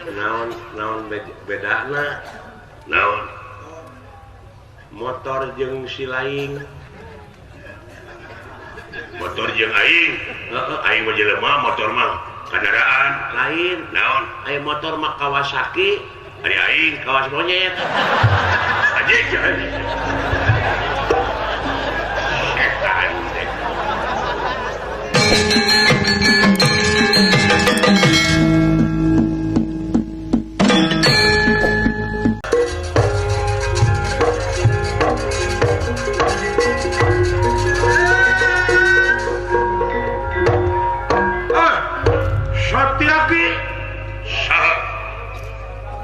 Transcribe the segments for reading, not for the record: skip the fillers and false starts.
Naon naon bedana? Naon? Motor jeung si lain. Motor jeung aing. Heeh, aing mah jelema, motor mah kendaraan lain. Naon? Aya motor mah Kawasaki, ari aing kawas monyet. Anjing. Setan teh.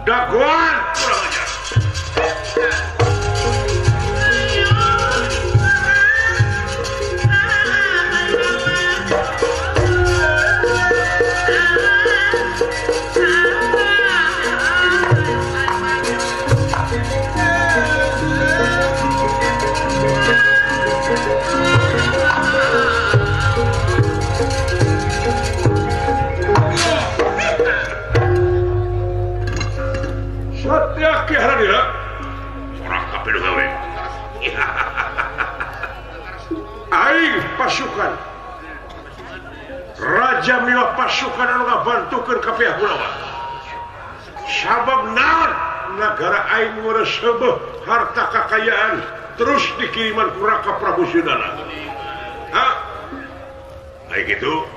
Dagoan kurang ajar. Aing pasukan Raja milah pasukan anu ngabantukeun ka pihak Kurawa. Sabab naon nagara aing ngeureuseubeut harta kakayaan terus dikiriman ku Raka Prabu Sudana. Ha? Aing kitu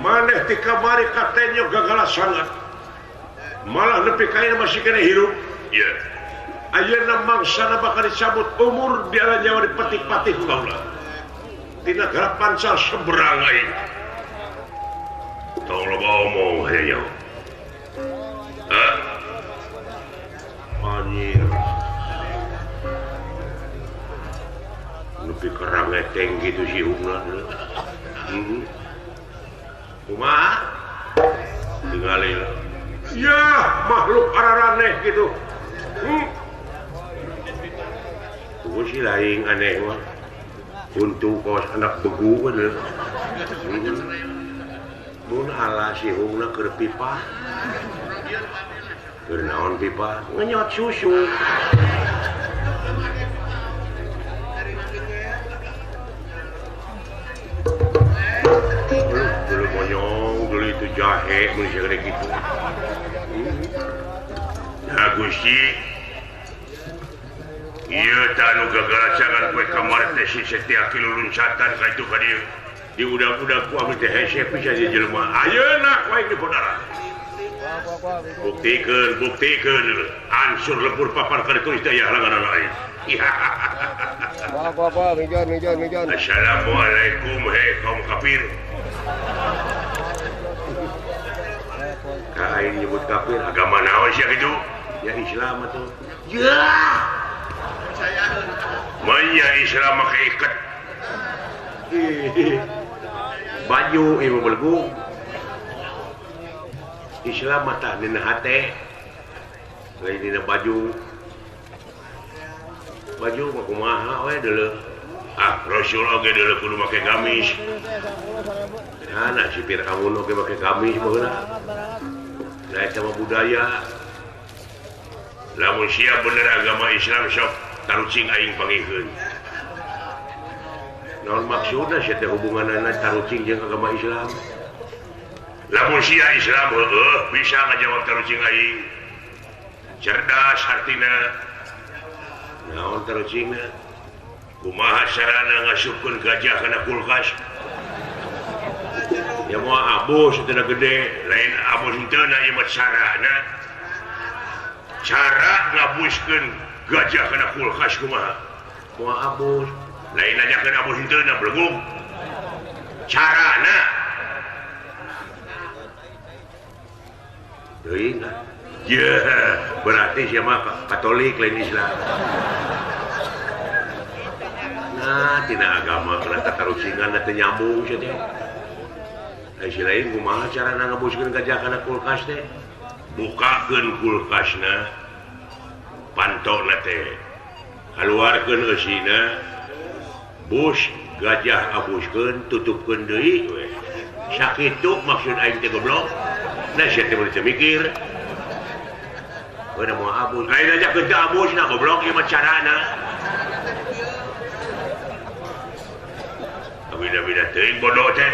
maneh ti kamari katenyo gagala sangat. Malah nepi ka ayeuna masih keneh hirup. Ieu. Ayeuna mangsana bakal dicabut umur di ala nyawa dipetik-patik ku kaula. Di negara pancal seberang aing. Tong loba omong hayang. Hah? Anjir. Nepi kerang eteng gitu si hungna. Kumaha? Tingali. Ya, makhluk araraneh gitu. Tunggu si lain aneh mah. Untuk kos anak begu bener. Mun ala si hungna keur pipa. Keur naon pipa? Ngenyot susu. Dulu monyong, dulu itu jahe, mun segede gitu. Nah Gusti, ieu tah anu gagaracangan poe kamari teh si Setiaki luluncatan ka itu ka dieu. Di udag-udag ku abdi teh hese pisan ieu jelema. Ayeuna ku aing dipodaran. Buktikeun, buktikeun. Ansur lebur papan ka ditulis teh aya halangan aing. Mijon. Assalamualaikum hei kaum kafir. Ka aing nyebut kafir agama naon sia kitu? Ya Islam atuh. Ya. Manya Islam make iket. Baju ieu belgu. Islam mah tah dina hate. Lain dina baju. Baju mah kumaha we deuleuh. Ah, Rasul oge deuleuh kudu make gamis. Nah, si Fir'aun oge make gamis baheula. Nah, eta mah budaya. Lamun sia bener agama Islam sok tarucing aing pangihkeun. Naon maksudna sia teh hubunganna tarucing jeung agama Islam? Lamun sia Islam heueuh bisa ngajawab tarucing aing. Cerdas hartina. Naon tarucingna? Kumaha carana ngasupkeun gajah kana kulkas? Ya moal abus teu gede, lain abus henteu na ieu mah carana. Cara ngabuskeun gajah kana kulkas kumaha? Moal abus. Lain nanyakeun abus henteu na belegung. Carana. Teuing. Ya, berarti sia mah Katolik lain Islam. Nah, tina agama kana tatarucingan teu nyambung sia teh. Ai si lain kumaha carana ngabuskeun gajah kana kulkas teh? Bukakeun kulkasna, pantona teh, kaluarkeun eusina, bus gajah abuskeun, tutupkeun deui we. Sakitu maksud aing teh goblok. Nah sia teh mun teu mikir. Udah mau abus. Lain aja ke abus nah goblok ieu mah carana. Beda-beda teuing bodoh teh.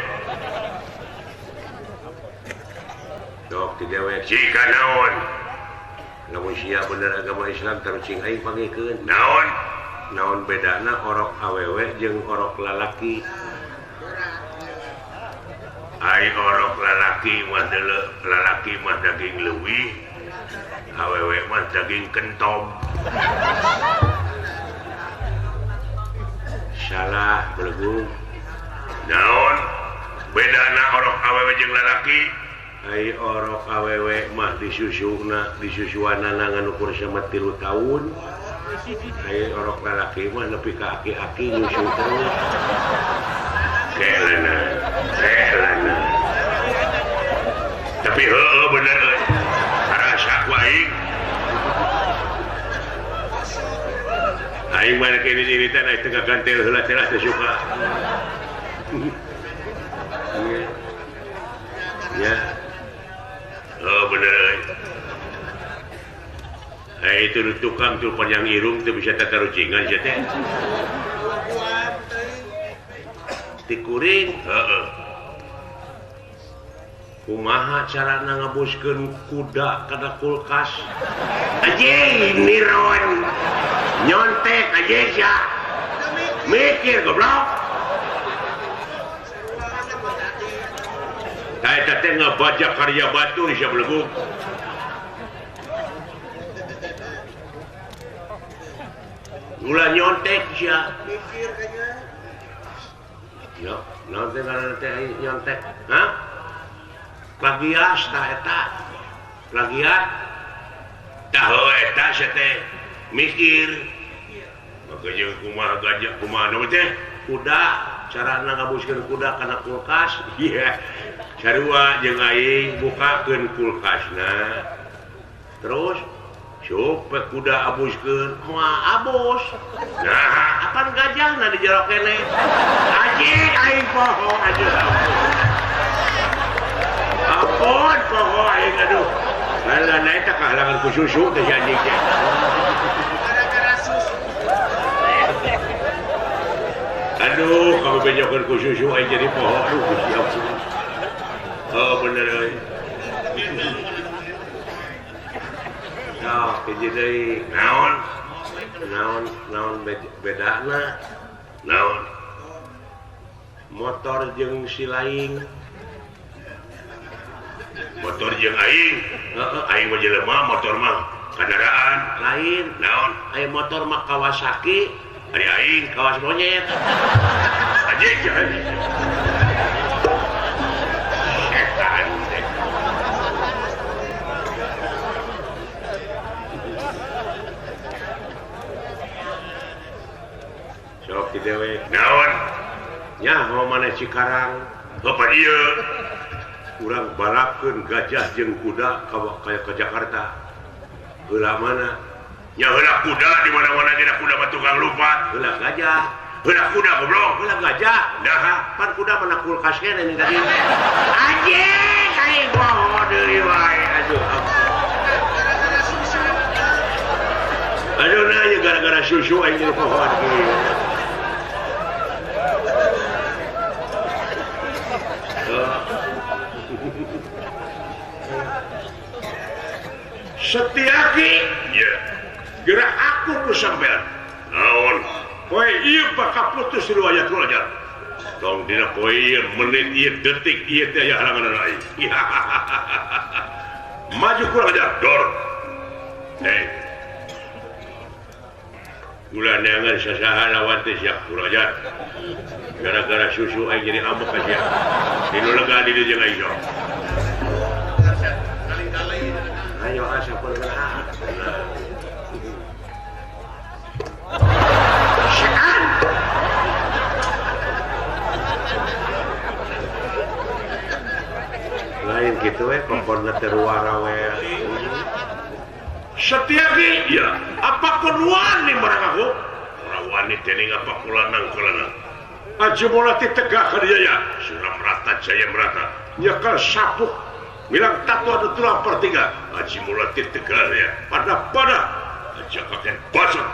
Dok ti dewek jika naon. Lamun sia bener agama Islam tarucing aing pangikeun. Naon? Naon bedana orok awewe jeung orok lalaki? Ai orok lalaki mah deuleu, lalaki mah daging leuwih, awewe mah daging kentom. Salah belegu. Naon bedana orok awewe jeung lalaki? Ai orok awewe mah disusuna, disusuanana ngan ukur sama 3 tahun. Ai orok lalaki mah nepi ka aki-aki nyusu terus. Kelana, kelana. Tapi heueuh bener euy. Karasa ku aing. Aing mah kene nyiritan aing teu gagantel heula teh teu suka. Ya. Oh bener. Itu tukang tuh panjang irung tuh bisa tatarucingan sia teh. Tikuring, heeh. Kumaha carana ngaboskeun kuda kana kulkas? Anjing niron. Nyontek anjing sia. Mikir goblok. Eta teh ngabajak karya batur sia belegu. Ulah nyontek sia. Mikir kayaknya. Yo, naon teh ngaranna teh nyontek? Hah? Plagias tah eta. Plagiat. Tah heuh eta sia teh mikir. Maka jeung kumaha gajah kumaha nu teh? Kuda, carana ngabuskeun kuda kana kulkas. Iya. Sarua jeung aing bukakeun kulkasna. Terus sup kuda abuskeun, moal abus. Nah, apan gajahna di jero keneh. Anjing aing poho aduh. Ampun poho aing aduh. Lain eta kahalangan ku susu teh si anjing teh. Gara-gara susu. Aduh, kamu bejokeun ku susu aing jadi poho aduh Gusti ampun. Oh bener euy. Nah, hiji deui. Naon? Naon naon bedana? Naon? Motor jeung si laing. Motor jeung aing. Heeh, aing mah jelema, motor mah kendaraan lain. Naon? Aing motor mah Kawasaki, ari aing kawas monyet. Anjing anjing. Setan teh. Sok di dewe. Naon? Nyaho mana Cikarang? Bapak ieu. Urang balapkeun gajah jeung kuda ka Jakarta. Heula mana? Nya heula kuda di mana-mana dina kuda mah tukang lompat. Heula gajah. Heula kuda goblok, heula gajah. Nah, pan kuda mana kulkas keneh ini tadi. Anjing, aing poho deui wae aduh. Aduh nah ieu gara-gara susu aing jadi poho kieu. Setiaki, ya. Gerak aku ku sampean. Naon? Poe ieu bakal putus riwayat aja. Tong dina poe ieu menit ieu detik ieu teh aya halangan aing. Maju kurang ajar, dor. Hei. Ulah neangan sasaha lawan teh sia kurang ajar. Gara-gara susu aing jadi ambek ka sia. Dinu lega di dieu jeung aing sok. Ayo asa pernah. Setan. Lain gitu we kokona teh ruara we. Setiaki, ya, apa kon wani marang aku? Ora wani dening apa kulanang kulanang. Aja mola ti tegak ka dia ya. Suram rata jaya merata. Nyekel sapuk Milang tato ada tulang per tiga. Aji mulatin tegal ya. Pada-pada. Aja kakek basah.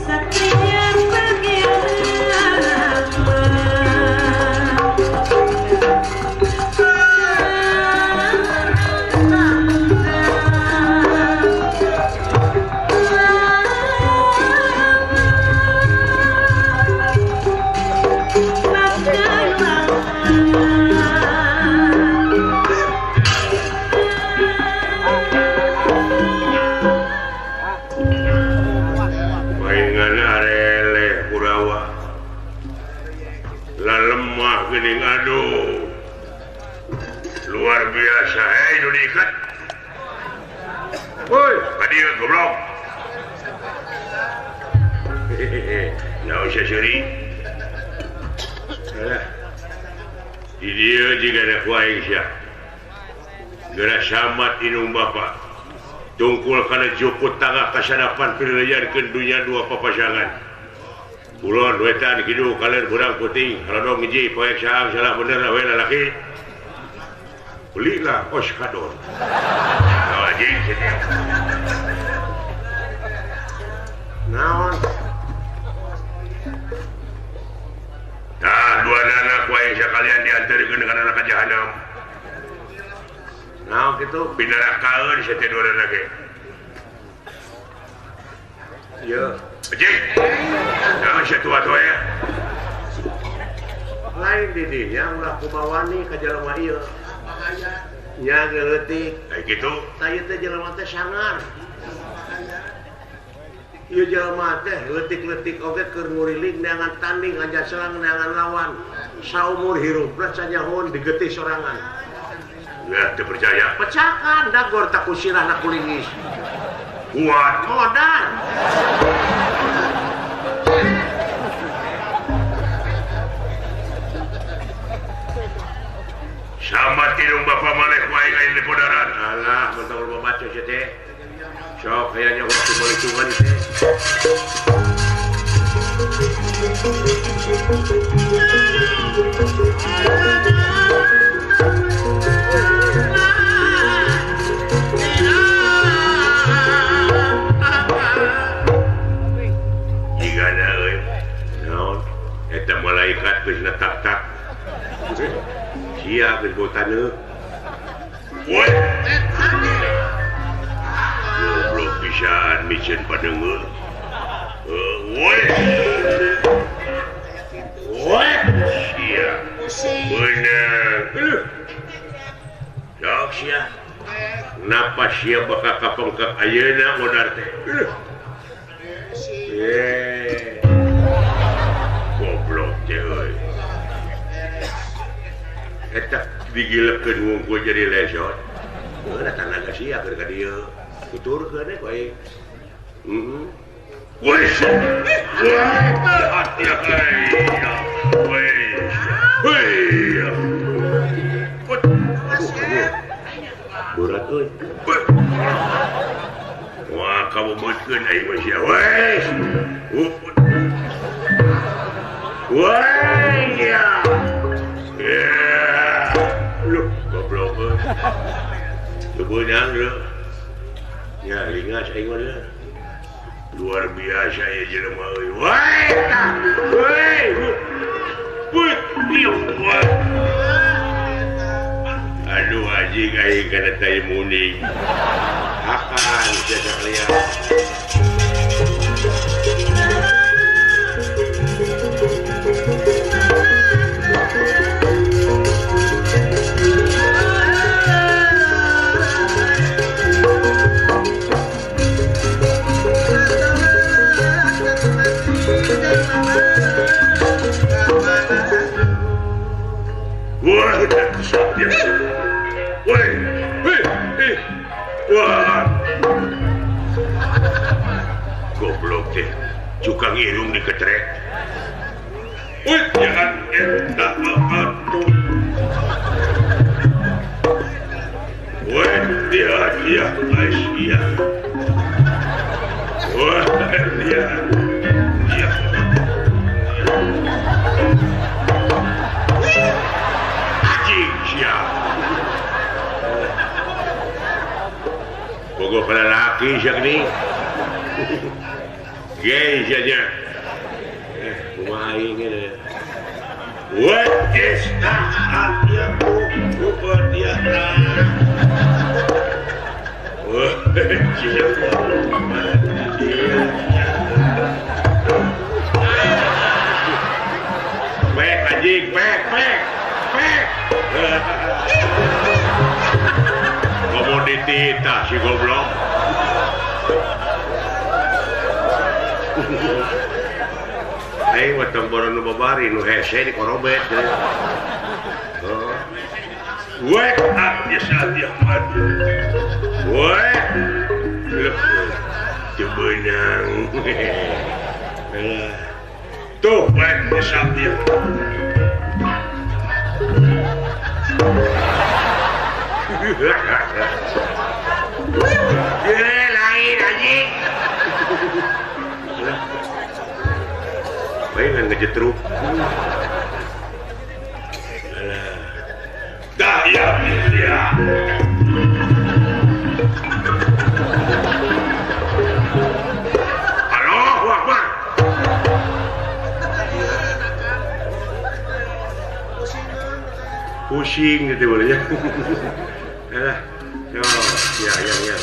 Sa Pandawa lah lemah geuning aduh luar biasa hei nu diikat woi ka dieu goblok hehehe naon sia seuri alah di dieu jiga da ku aing sia geura samat inung bapa tungkul kana jukut tangga kasadapan pilejarkeun dunya dua papasangan kulon wetan kidul kaler burang putih haladong hiji poek saang salah bener we lalaki belilah oskadon anjing naon tah dua anak wae sakalian diantarkeun kana neraka jahanam naon kitu binarakaeun sia teh dua anak ge ieu anjing naon sia tua-tua ya lain di dinya ulah kumawani ka jelema ieu nya leutik kayak kitu tah ieu teh jelema teh sangar ieu jelema teh leutik-leutik oge keur nguriling neangan tanding aja selang neangan lawan saumur hirupna sanyahoun digetih sorangan ya teu percaya pecakan dagor tak ku sirahna kulingis kuat modal sama tidung bapak maneh wae lain di podaran alah mentang loba baca sia teh sok hayangnya waktu balitungan teh jigana euy naon eta malaikat geus netak-tak sia geus bau taneuh woi goblok pisan miceun padeungeul woi woi sia beunang sok sia napa sia bakal kapengkek ayeuna modar teh goblok teh euy eta digilekeun wungkul jadi lesot heuh tanaga sia keur ka dieu tuturkeun we ku aing heeh woi berat euy wah kamu meutkeun aing mah sia weh woi ya lu goblok euy beunang leuh ya lingas aing mah luar biasa ya jelema euy woi tah woi woi aduh anjing aing kana tai muning akan sia sakalian Wah, woi, woi, wah, goblok teh, cukang irung diketrek. Woi, jangan eta atuh. Woi, dia dia Asia. Wah, dia dia. Bogo lelaki siak ni. Gay saja. Kumaha aing ini. What is that? Ya bukan dia. Wah, pek anjing, pek, pek, pek. Komodititas si goblok. Aing mah tong boron nu babari nu hese dikorobet. Oh. Wake up ya saat Ahmad. Wake. Teu beunang. Tuh wake ya saat dia. Lain anjing. Bae ngejetruk. Dah ya ya. Allahu Akbar. Pusing gitu bolehnya. Alah. Yo, ya ya ya.